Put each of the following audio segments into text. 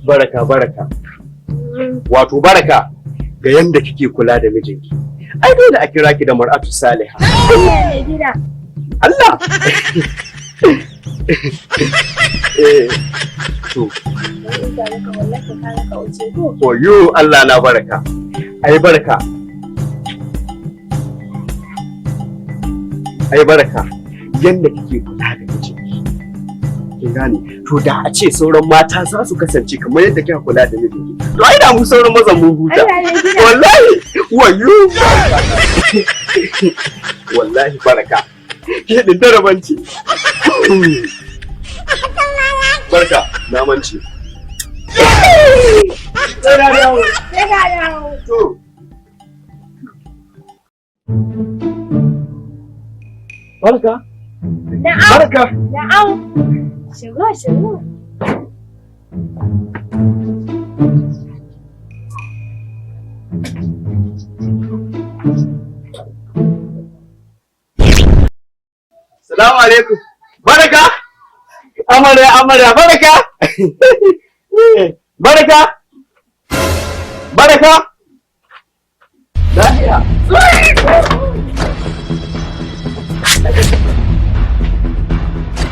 Baraka, baraka. Wato baraka ga yanda kike kula da mijinki. Ai dole a kira ki da mar'atu saliha. Allah mai gida. Allah. Eh, to, Wani da maka wallahi ka ka wuce ko. Oyo Allah na baraka. Ai baraka. Ai baraka. Yanda kike kula da mijinki. Kin gane? To da a ce sauran mata za su kasance kamar yadda kika kula da mijinki. To ai da mu sauran mazan mun huta. Allah mai gida. Wallahi, wayo. Wallahi baraka. Ke din darabanci. Barka, na mance. Sai na dawo. Sai ka dawo. To. Barka. Na'am. Barka. Na'am. Shigo shigo. Salamu alaikum. Barka. Amarya, amarya, barka. Barka. Barka. Lafiya.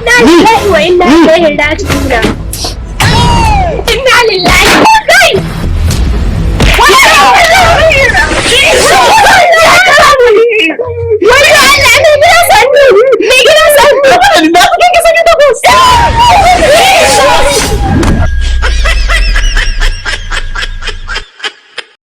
Na lillahi wa inna ilaihi raji'un.